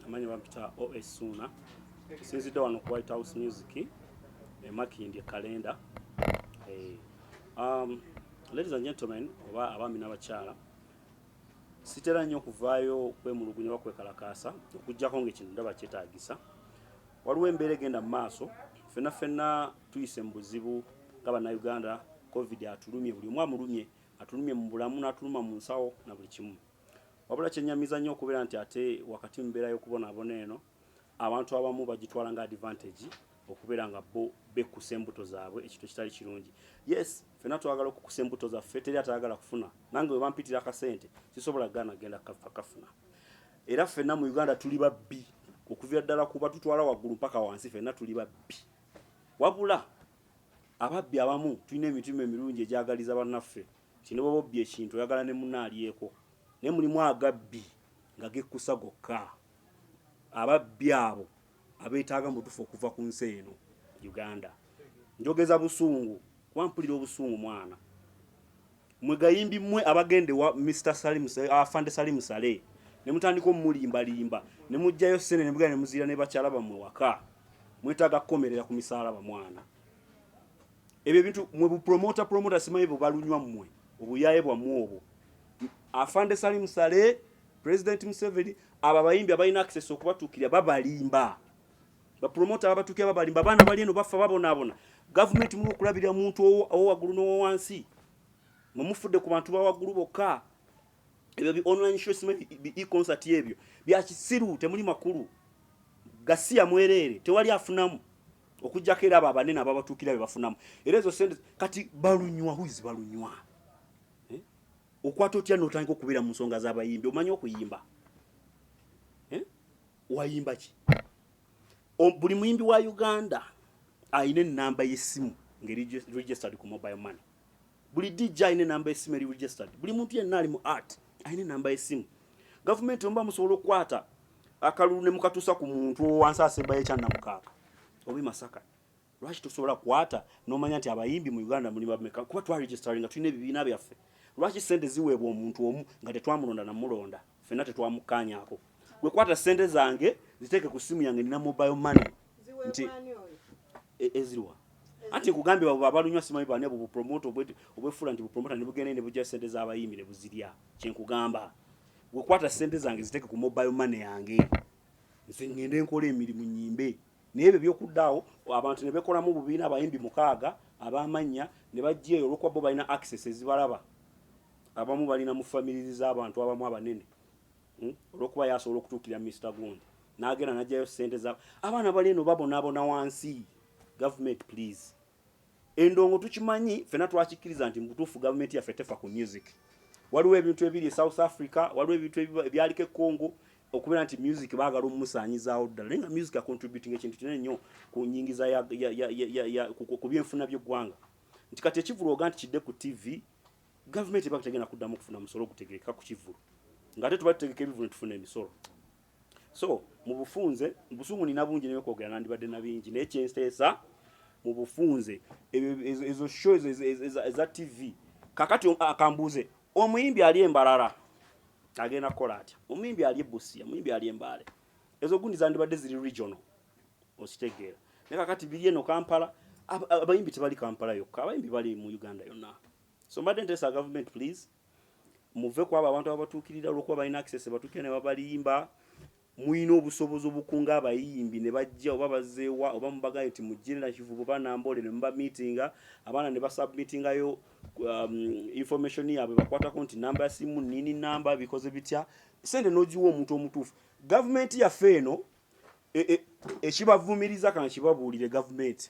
Amannya bampita OS Suuna. Nsinzidde wano ku White House Music e Makindye Kalenda. Ladies and gentlemen, oba abaami n'abakyala, sitera nnyo kuvaayo kwemulugunya oba kwekalakaasa okuggyako ng'ekintu ndaba kyetaagisa. Waliwo embeera egenda mu maaso, ffenna ffenna tuyise mu buzibu nga Bannayuganda. COVID atulumye, buli omu amulumye, atulumye mu bulamu n'atuluma mu nsawo na buli kimu. Wabula kyennyamiza nnyo okubeera nti ate wakati mu mbeera y'okubonaabona eno, abantu abamu bagitwala nga advantage okubeera nga bo bekkusa embuto zaabwe, ekintu ekitali kirungi. Yes, ffenna twagala okukusa embuto zaffe, teri atayagala kufuna. Nange bwe bampitira akasente sisobola kugaana kugenda kafuna. Era ffenna mu Uganda tuli babbi, okuviira ddala kuba tutwala waggulu mpaka wansi, ffenna tuli babbi. Wabula ababbi abamu tulina emitima emirungi egyagaliza bannaffe nti ne bw'oba obbye ekintu oyagala ne munno alyeko, naye mulimu agabbi nga gekkusa gokka. Ababbi abo abeetaaga mu butuufu okuva ku nsi eno Uganda. Njogeza busungu kuba mpulira obusungu mwana. Mwe gayimbi mmwe abagenda ewa Mr Salim, Afande Salim Saleh ne mutandika omulimbalimba ne muggyayo ssente ne mugenda ne muziira ne bakyala bammwe waka, mwetaaga kukomerera ku misaalaba mwana. Ebyo ebintu mwe bupromota promota simanyi bwe balunywa mmwe obuyaaye bwammwe obwo. Afande Salim Saleh, President Museveni, abo abayimbi abalina access okubatuukirira babalimba. Bapromota ababatuukira babalimba, abaana bali eno bafa babonaabona. Gavumenti muli okulabirira muntu owawaggulu n'owawansi, mwe mufudde ku bantu bawaggulu bokka. Ebyo bi online show simanyi bi e-concert ebyo bya kisiru, temuli makulu, gasiya mwereere, tewali afunamu okuggyako era abo abanene ababatuukira be bafunamu. Era ezo sente kati balunywa, who is balunywa? Eh? Okwata otya n'otandika okubeera mu nsonga z'abayimbi? Omanyi okuyimba? Eh? Wayimba ki? Buli muyimbi wa Uganda alina ennamba y'essimu ng'eri registered ku mobile money. Buli DJ alina ennamba y'essimu eri registered. Buli muntu yenna ali mu art alina ennamba y'essimu. Gavumenti omuba musobola okukwata akalulu ne mukatuusa ku muntu owansi asembayo ekyannamukaaga oba e Masaka, lwaki tosobola kukwata n'omanya nti abayimbi mu Uganda muli bameka? Kuba twaregisteringa, tulina ebibiina byaffe. Lwaki ssente ziweebwa omuntu omu nga tetwamulonda namulonda, ffenna tetwamukkaanyaako? Gwe kwata ssente zange ziteeke ku ssimu yange, nina mobile money nti eziriwa? Anti nkugambye babo abalunywa simanyi bani, abo bupromota obwefuula nti bupromota ne bugenda ne bujja ssente z'abayimbi ne buzirya. Kyenkugamba, gwe kwata ssente zange ziteeke ku mobile money yange, nze ngende nkola emirimu nyimbe. Naye ebyo byokudda awo abantu ne bekolamu obubiina, abayimbi mukaaga ab'amannya ne bajja eyo olwokuba bo balina access ezibalaba, abamu balina mu families z'abantu abamu abanene, Olwokuba yasobola okutuukirira Mr Gundi n'agenda n'aggyayo ssente za abaana bali eno babonaabona wansi. Government please, endongo tukimanyi ffenna twakikkiriza nti mu butuufu gavumenti yaffe tefa ku music. Waliwo ebintu ebiri e South Africa, waliwo ebintu ebyaliko e Congo, okubeera nti music baagala omumusaanyizaawo ddala, naye nga music acontributing ekintu kinene nnyo ku nyingiza ku byenfuna by'eggwanga. Nti kati ekivulu oga nti kidde ku TV, gavumenti eba tegenda kuddamu kufuna musolo gutegerekeka ku kivulu, ng'ate tuba tutegeka ebivulu ne tufuna emisolo. So mu bufunze, mu busungu nina bungi neby'okwogera, nandibadde na bingi, naye kyenteesa mu bufunze, ezo show ezo eza TV. Kakati akambuuze, omuyimbi ali embalala agenda kukola atya? Omuyimbi ali ebusia, omuyimbi ali embaale, ezo gundi zandibadde ziri regional, okitegeera? Naye kakati biri eno Kampala, abayimbi tebali Kampala yokka, abayimbi bali mu Uganda yonna. So mbadde nteesa government, please muve ku abo abantu ababatuukirira olwokuba balina access, batuukira ne babalimba. Mulina obusobozi obukunga abayimbi ne bajja, oba bazzeewa, oba mubagaye nti mujje Nakivubo oba Namboole ne muba meetinga abaana ne basubmitingayo information yaabwe bakwatako nti namba ya simu nini, namba bikoze bitya, sente n'ogiwa omuntu omutuufu. Gavumenti yaffe eno ekibavumiriza, kankibabuulire, gavumenti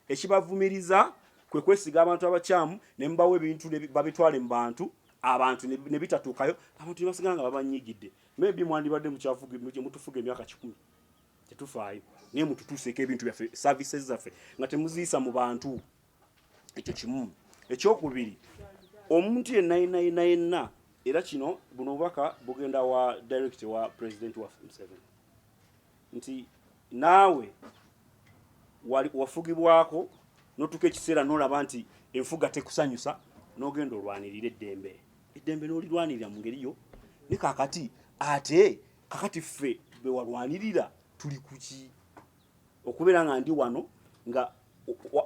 ekibavumiriza kwe kwesiga abantu abakyamu ne mubawa ebintu babitwale mu bantu, abantu ne bitatuukayo, abantu ne basigala nga babanyigidde. Maybe mwandibadde mutufuga emyaka 100, tetufaayo, naye mututuuseeko ebintu byaffe, services zaffe nga temuziyisa mu bantu. Ekyo kimu. Ekyokubiri, omuntu yenna yenna yenna yenna, era kino buno obubaka bugenda wa direct wa president waffe Museveni, nti naawe wafugibwako n'otuuka ekiseera n'olaba nti enfuga tekusanyusa, n'ogenda olwanirira eddembe, eddembe n'olirwanirira mu ngeri yo. Ne kakati ate kakati ffe Bewalwanirira tuli kuki okubeera nga ndi wano nga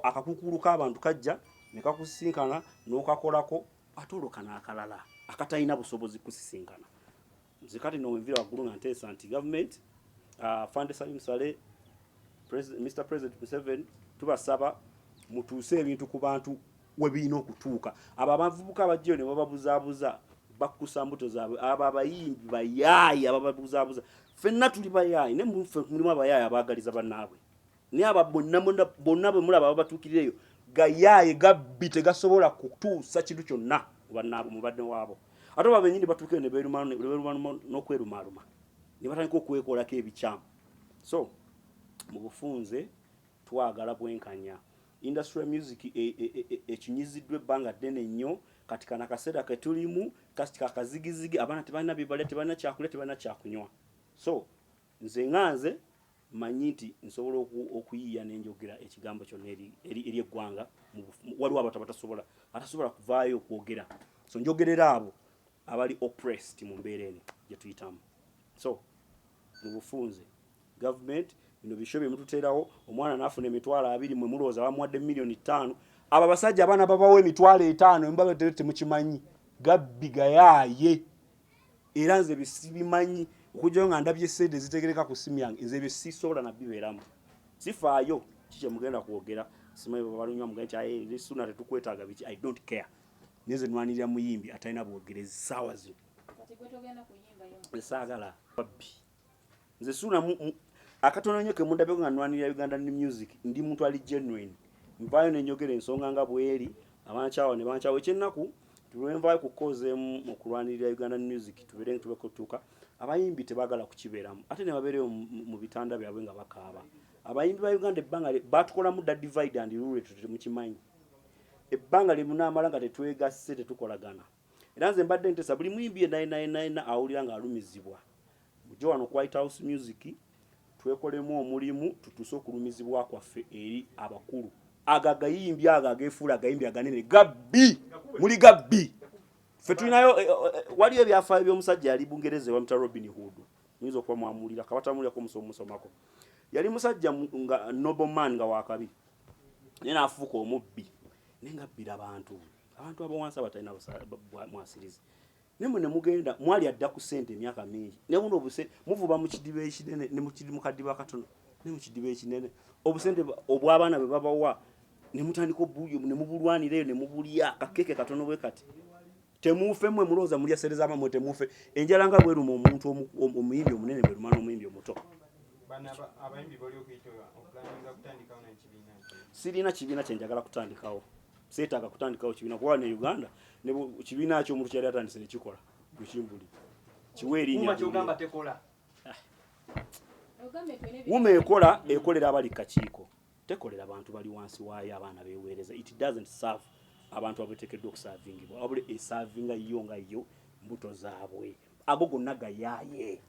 akakukuulu k'abantu kajja ne kakusisinkana n'okakolako, ate olwo kano akalala akatalina busobozi kusisinkana. Nze kati no wenvira waggulu nga nteesa nti gavumenti, Afande Salim Saleh, Mr President Museveni, tubasaba mutuuse ebintu ku bantu we birina okutuuka. Abo abavubuka abajjayo ne bababuzaabuza bakkusa mbuto zaabwe. Abo abayimbi bayaayi abababuzaabuza, ffenna tuli bayaayi, naye muffe mulimu abayaayi abaagaliza bannaabwe. Naye abo bonna bonna bonna bwe mulaba ababatuukirira eyo gayaaye gabbi, tegasobola kutuusa kintu kyonna mu bannaabwe, mu banne waabo. Ate oba bennyini batuuka eyo ne beeruma n'okwerumaaluma ne batandika okwekolako ebikyamu. So mu bufunze twagala bwenkanya. Industry music ekinyiziddwa ebbanga ddene nnyo. Kati kano akaseera ke tulimu kati kakazigizigi, abaana tebalina bye balya, tebalina kyakulya, tebalina kyakunywa. So nze nga nze manyi nti nsobola okuyiiya ne njogera ekigambo kyonna eri eggwanga. Waliwo abantu abatasobola, atasobola kuvaayo okwogera, so njogerera abo abali oppressed mu mbeera eno gye tuyitamu. So mu bufunze, gavumenti, bino bisho bye mututeerawo, omwana n'afuna 20,000, mwe mulowooza bamuwadde 5 miliyoni. Abo abasajja abaana babawo 50,000, mba temukimanyi, gabbi gayaaye. Era nze bisibimanyi okujjayo nga ndabye sente zitegereka ku simu yange. Nze ebyo sisobola nabibeeramu, sifaayo ki kyemugenda kwogera. Simanyi babalunywa mugende nti aye Suna tetukwetaaga biki, I don't care. Naye nze nwanirira muyimbi atalina bwogerezi saawa zino. Saagala babbi. Nze Suna akatono nnyo kemundabyeko nga nwanirira Ugandan music. Ndi muntu ali genuine, nvaayo nenjogera ensonga nga bweri, abankyawa ne bankyawa. Ekyennaku tulwenvaayo ku cause emu okulwanirira Ugandan music tubeere tubeko tutuuka, abayimbi tebaagala kukibeeramu, ate ne babeereyo mu bitanda byabwe nga bakaaba. Abayimbi ba Uganda ebbanga batukolamu dda divide and rule. Temukimanyi ebbanga lyemunaamala nga tetwegasse, tetukolagana. Era nze mbadde ntesa buli muyimbi yenna yenna yenna yenna awulira ng'alumizibwa, mujje wano ku White House Music twekolemu omulimu tutuuse okulumizibwa kwaffe eri abakulu. Ago agayimbi, ago ageefuula agayimbi aganene, gabbi, muli gabbi. Ffe tulinayo waliyo ebyafaayo by'omusajja yali Bungereza bamuyita Robin Hood. Muyinza okuba mwamuwulira, kabatamuwulirako musomako. Yali musajja nga nobleman, nga wakabi, naye n'afuuka omubbi, naye nga abbira abantu, abantu abawansi abatalina mwasirizi. Naye mwe ne mugenda mwali adda ku ssente emyaka mingi, ne buno obuse muvuba mu kidiba ekinene ne mu kadiba akatono ne mu kidiba ekinene. Obusente obw'abaana bwe babawa ne mutandika ne mubulwanira eyo ne mubulya kakeeke katono bwe kati. Temuufe mmwe, mulowooza mulya ssente z'amammwe. Temuufe. Enjala nga bweruma omuntu omuyimbi omunene, bweruma n'omuyimbi omuto. Sirina kibiina kyenjagala kutandikawo, seetaaga kutandikawo kibiina, kuba ne Uganda ne kibiina kyo omuntu kyali atandise nekikola gwekimbuli kiwa erinnya. UMA ekola, ekolera abali kakiiko, tekolera bantu bali wansi waayo, abaana beweereza. It doesn't serve abantu abateekeddwa okusaavingibwa, wabula esaavinga yo nga yo mbuto zaabwe. Ago gonna gayaaye,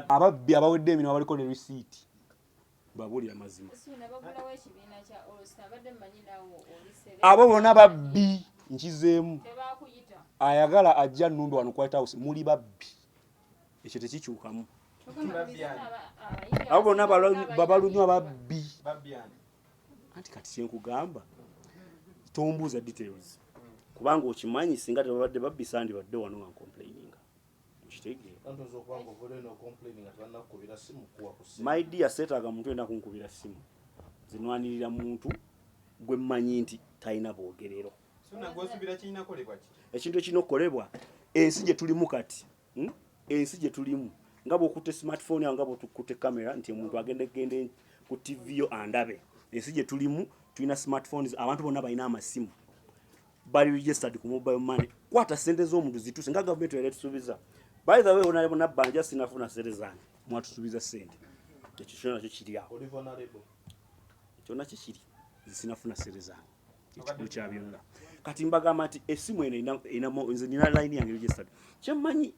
ababbi abawedde emirimu, abaliko ne risiiti. Babuulira mazima, abo bonna babbi. Nkizeemu, ayagala ajja nnumbe wano White House. Muli babbi, ekyo tekikyukamu. Abo bonna babalunywa babbi. Anti kati kyenkugamba, tombuuza details kubanga okimanyi singa tebabadde babbi sandibadde wano nga ncomplaininga. Okitegeera? My dear, seetaaga muntu yenna kunkubira simu. Zinwanirira muntu gwe mmanyi nti talina bwogerero. Ekintu ekirina okukolebwa, ensi gye tulimu kati, Ensi gye tulimu, nga bw'okutte smartphone yawe, nga bw'otukutte kamera nti omuntu agenda gende ku TV yo andabe, ensi gye tulimu tulina smartphones, abantu bonna balina amasimu, bali registered ku mobile money. Kwata sente z'omuntu zituuse nga gavumenti yali etusuubiza. By the way, honorable Nabbanja, sinafuna sente zange. Mwatusuubiza sente, ekyo kyona nakyo kiri awo, kyonna kikiri, sinafuna sente zange. Ekikulu kya byonna, kati mbagamba nti essimu eno nze nina line yange registered. Kyemmanyi,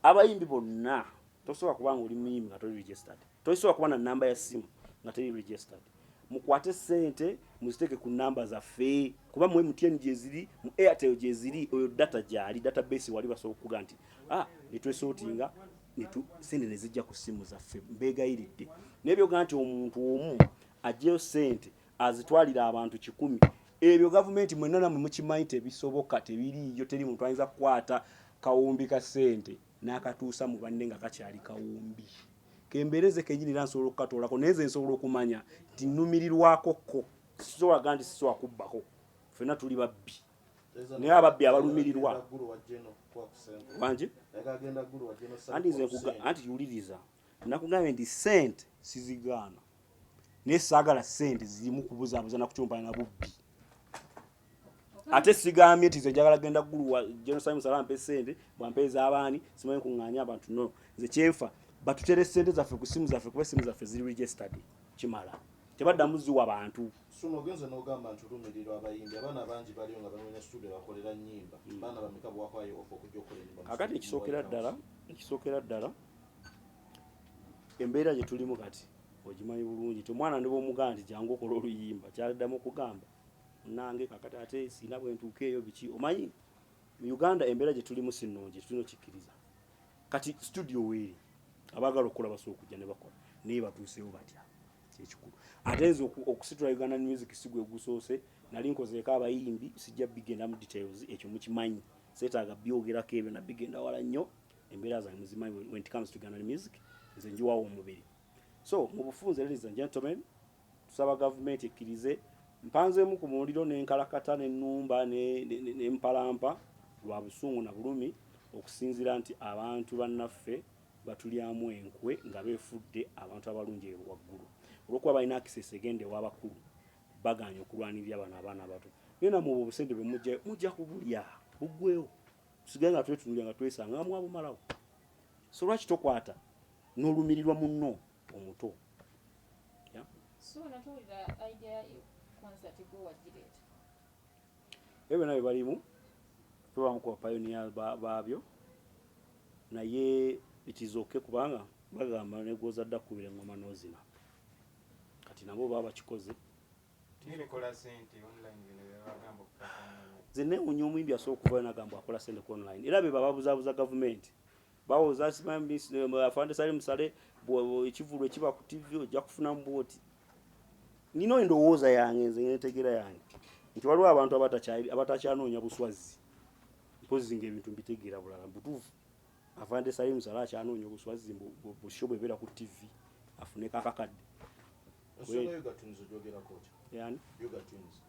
abayimbi bonna, tosobola kuba nga oli muyimbi nga toli registered, tosobola kuba na namba ya ssimu nga teri registered. Mukwate sente muziteeke ku namba zaffe, kuba mu MTN gyeziri, mu Airtel gyeziri, oyo data gyali, database wali, basobola okukuga nti ah, netwesortinga. Sente ne zijja ku ssimu zaffe. Mbeegayiridde, naye byoga nti omuntu omu aggyeyo sente azitwalire abantu 100, ebyo gavumenti mwenna namwe mukimanyi tebisoboka, tebiriiyo. Teri muntu ayinza kukwata kawumbi ka sente n'akatuusa mu banne nga kakyali kawumbi. Kembeereze kenyini era nsobola okukatoolako, naye nze nsobola okumanya nti nnumirirwako ko. Sisobola gaa nti sisobola kubbako, ffenna tuli babbi, naye ababbi abalumirirwa wangi. Anti nze anti wuliriza, nakugambye nti sente sizigaana, naye saagala sente zirimu kubuzaabuza nakucumpanya na bubbi. Ate sigambye nti nze njagala genda Gulu wa General Salim Saleh mpe sente, bwampeeza abaani simanyi kuŋŋaanya abantu. No, nze kyenfa batutere sente zaffe ku simu zaffe, kuba esimu zaffe ziri registered, kimala, tebaddamu ziwa bantu. Suno ogenze n'ogamba nti olumirirwa abayimbi, abaana bangi baliyo nga banoonya studio bakolera nnyimba. Baana bameka bwakwayo offer okujja okukola ennyimba mu Kakati studio mu ekisookera White House? ddala, ekisookera ddala, embeera gye tulimu kati ogimanyi bulungi nti omwana ne bwomugamba nti jangu okola oluyimba, kyaddamu okugamba nange kakati ate siina bwe ntuuka eyo biki. Omanyi mu Uganda embeera gye tulimu si nnungi, tulina okikkiriza. Kati studio weeri, abaagala okukola basobola okujja ne bakola, naye batuuseewo batya kyekikulu. Ate nze okusitula Ugandan music si gwe gusoose, nali nkozeeko abayimbi, sijja bigenda mu details, ekyo mukimanyi, seetaaga byogerako ebyo nabigenda wala nnyo. Embeera zange muzimanyi. When it comes to Ugandan music, nze njiwawo omubiri. So mu bufunze, ladies and gentlemen, tusaba gavumenti ekkirize mpanzeemu ku muliro n'enkalakata n'ennumba n'empalampa lwa busungu na bulumi, okusinziira nti abantu bannaffe batulyamu enkwe nga beefudde abantu abalungi eyo waggulu. Olwokuba balina access egenda ew'abakulu, bagaanye okulwanirira bano abaana abato. Naye nammwe obwo obusente bwe mujjayo mujja kubulya buggwewo, tusigale nga twetunulira nga twesanga nga mwabumalawo. So lwaki tokwata n'olumirirwa munno omuto? Yeah? So natuwulira idea ya concert gwe wagireeta. Ebyo byonna bye balimu, tubamu ku bapioneer baabyo, naye it is okay, kubanga bagamba negwozadde akubira engoma n'ozina. Kati nabo baba bakikoze. Nibikola sente online bino byebagamba okufatana. Nze neewuunya omuyimbi asobola okuvayo nagamba akola sente ku online, era be bababuzaabuza gavumenti. Bawoza afande Salim Saleh, ekivulu ekiba ku TV ojja kufunamu bwoti. Nina endowooza yange nze netegeera yange nti waliwo abantu abatakyanoonya buswazi, mpozi nga ebintu mbitegeera bulala butuufu. Afande Salim Saleh akyanoonya obuswazi busho bwebeera ku TV afuneko akakadde. Ensonga Yuga Twins ogyogerako otya? Yani? Yuga Twins.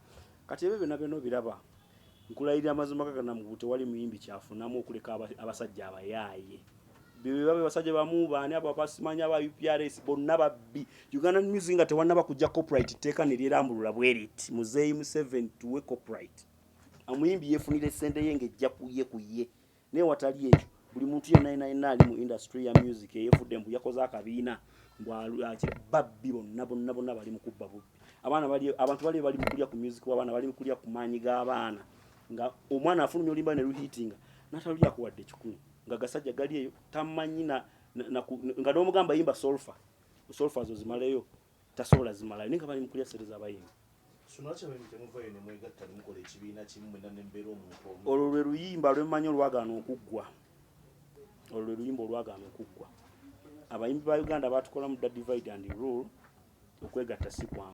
Kati ebyo byonna byonna obiraba, nkulayirira amazima gagana mu tewali muyimbi kyafunamu okuleka abasajja abayaaye bebe basajja bamu baani abo abasimanyi aba UPRS bonna babbi. Uganda music nga tewannaba kujja copyright, tteeka ne lyerambulula bweriti, Muzeeyi Museveni tuwe copyright, omuyimbi yeefunira essente ye ng'ejja kuye kuye. Naye watali ekyo, buli muntu yenna yenna yenna ali mu industry ya music eyefudde mbu yakoze akabiina mbu babbi bonna bonna bonna bali mu kubba bubbi. Abaana bali, abantu bali bali mu kulya ku music w'abaana, bali mu kulya ku maanyi g'abaana, nga omwana afulumya oluyimba ne luhiitinga n'atalulya akuwadde 100, nga gasajja gali eyo tamanyi nga n'omugamba yimba solfa, solfa zo zimaleyo, tasobola zimalayo, naye nga bali mu kulya sente z'abayimbi. Suno lwaki abayimbi temuvayo ne mwegatta ne mukola ekibiina kimu mwenna ne mubeera omuntu omu? Olwo lwe luyimba lwemmanyi olwagaana okuggwa, olwo lwe luyimba olwagaana okuggwa. Abayimbi ba Uganda batukolamu dda divide and rule. Okwegatta si kwangu.